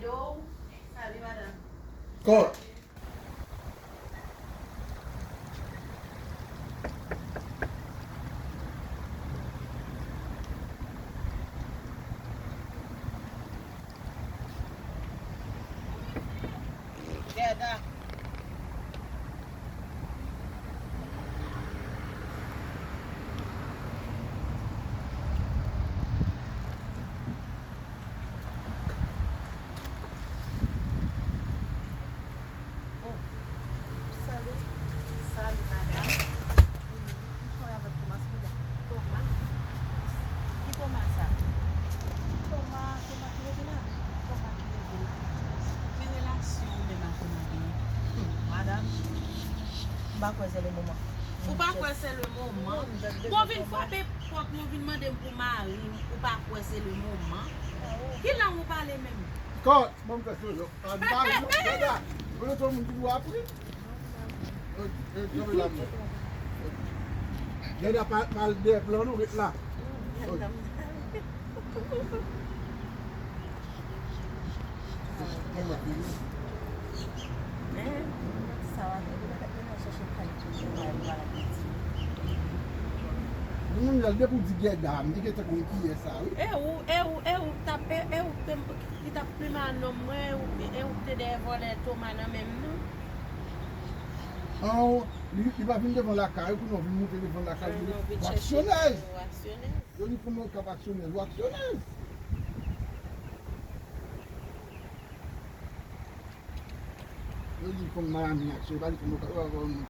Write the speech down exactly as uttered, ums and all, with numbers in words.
Yo, salut madame. Kòt. Gèda. Oh, salut. Salut madame. Kòman avèk kòman se Toma? Ki Toma sa? Toma, Toma ki rete la? Toma ki rete la? Ki relasyon ou menm ak Toma genyen? Hmm, madam, m pa kwè se le moman. Ou pa kwè se le moman? Bon, vin frape pòt mwen, vin mande m pou mari m, ou pa kwè se le moman? Ki lang ou pale menm? Kòt, ban m fè sou yo. Pa di pa yo, gada. Mwen se yon moun ki dwe apri. Gada pa, pa al dèyè plan nou, ret la. Moun nan depi w di Gèda, m te gentan konn kiyès sa, wi. E ou, e ou, e ou t ap, e, e ou te, ki t ap plimen a nonm mwen, e ou, e ou te dèyè vòlè Toma nan men m nan. An, li, li pa vin devan lakay ou, kounye a w vin moute devan lakay ou, ou aksyonèz. Yo di fanm nan k ap aksyonèz, ou aksyonèz. Yo di fanm Miami aksyonèz, pa di fanm nan k ap